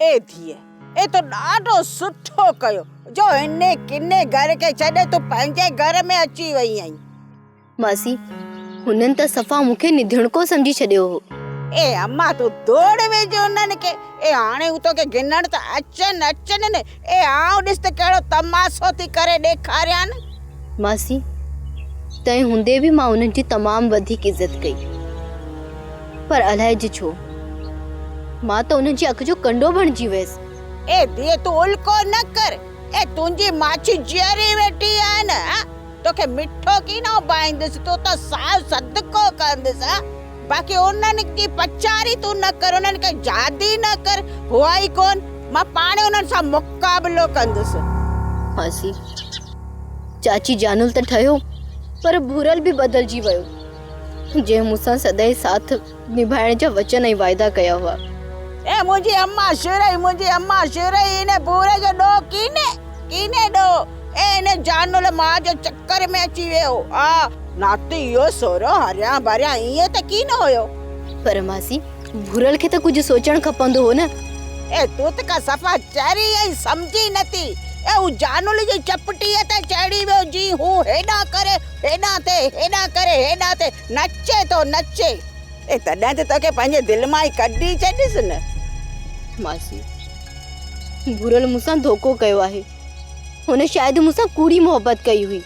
اي ڌيء، اي تو ڏاڍو سٺو ڪيو جو هن ڪني گهر کي ڇڏي تون پنهنجي گهر ۾ اچي وئي آهين. ماسي، هنن ته صفا مون کي نڌڻڪو سمجهي ڇڏيو هو. اي اما، تون ڌوڙ وجهه انهن کي. اي هاڻي هو توکي گهنڻ ته اچن اچن نه. اي آئون ڏس ته ڪهڙو تماشو ٿي ڪري ڏيکاريان. ماسي، تنهن هوندي به مان انهن جي تمام وڌيڪ عزت ڪئي. پر الائجي ڇو، مان ته انهن جي اک جو ڪنڊو بڻجي ويس. اي ڌيء، تون الڪو نه ڪر. اي تنهنجي ماڇي جيئري ويٺي آهي نه، ها؟ توکي مٺو ڪين آئون ڀائيندس، تو ته ساهه صدقو ڪندس، ها؟ باقي انهن جي پچاري تون نه ڪر، انهن کي جادي نه ڪر، هئا ئي ڪون، مان پاڻهي انهن سان مقابلو ڪندس. ماسي، چاچي جانل ته ٺهيو، پر ڀورل به بدلجي ويو، جنهن مون سان سدائين ساٿ نڀائڻ جا وچن ۽ واعدا ڪيا هئا. اي منهنجي اما شرئي، منهنجي اما شرئي، ان ڀوري جو ڏوهه ڪينهي، ڪينهي ڏوهه، اي ان جانل ماء جي چڪر ۾ اچي ويو آ، ناتي اهو سورو هريان ڀريان ائين ته ڪين هيو. پر ماسي، ڀورل کي ته ڪجهه سوچڻ کپندو هو نه. اي تون ته ڪا صفا چري ۽ سمجهين نه ٿي. اي هو جانل جي چپٽيء تي چڙهي ويو جي هو هيڏانهن ڪري هيڏانهن ٿئي، هيڏانهن ڪري هيڏانهن ٿئي، نچي ٿو نچي. اي تڏهن ته توکي پنهنجي دل مان ئي ڪڍي ڇڏيس نه. ماسي، ڀورل مون سان ڌوڪو ڪيو آهي. هن شايد مون سان ڪوڙي محبت ڪئي هئي.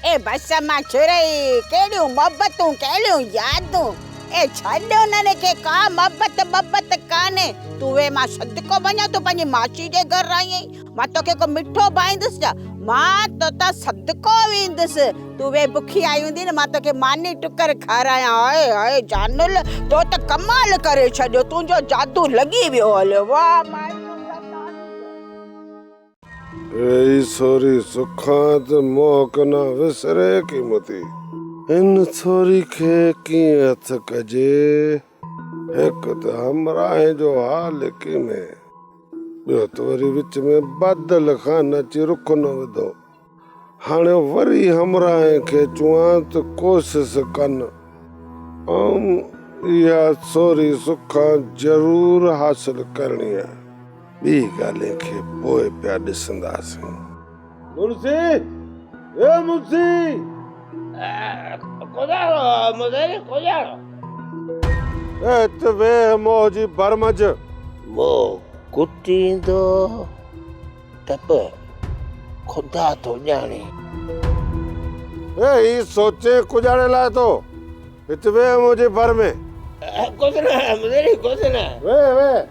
اي بس مان ڇرئي، ڪهڙيون محبتون ڪهڙيون يادون. اي ڇڏ انهن کي، ڪا محبت ٻبت ڪانهي. تون ويهه مان صدقو وڃان، تون پنهنجي ماسي جي گهر آئي آهين، مان توکي ڪو مٺو ڀائيندس ڇا؟ مان توتان صدقو ويندس. تون ويهه بکي آئي هوندين نه، مان توکي ماني ٽڪر کارايان. هاء هاء جانل، تو ته ڪمال ڪري ڇڏيو، تنهنجو جادو لڳي ويو هليو. واهه مائي تنهنجا تاج. اي سوري سکان ته موهه ڪنا وسري قيمتي. هن ٿوري کي ڪيئن هٿ ڪجي. هڪ ته همراهين جو حال ڪينهي، ٻيو ته وري وچ ۾ بادل خان اچي رخ نه وڌو. هاڻي وري همراهين کي چوان ته ڪوشش ڪن. آئون اها سوري سکان ضرور حاصل ڪرڻي آهي. ٻي ڳالهين کي پوء پيا ڏسنداسين. منشي! اي منشي! ڪوڄاڙو مزاري ڪوڄاڙو. اي هت ويهه موهه جي ڀر منجهه. موهه ڪٽيندو ته به خدا ٿو ڄاڻي. اي هي سوچين ڪڄاڙي لاء ٿو. هت ويهه منهنجي ڀر ۾. ڪجهه نه مزاري ڪجهه نه. ويهه ويهه.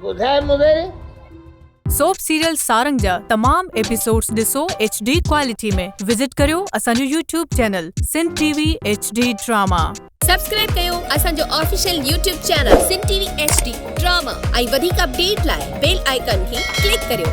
ٻڌاء مديري. سوپ سيريل سارنگ جا تمام ايپيسوڊز ڏسو ايڇ ڊي ڪوالٽي ۾ وزٽ ڪريو اسان جو YouTube channel Sindh T V H D drama. Subscribe ڪيو اسان جو official YouTube channel Sindh T V H D drama ۽ وڌيڪ اپڊيٽ لاء بيل آئيڪان کي ڪلڪ ڪريو.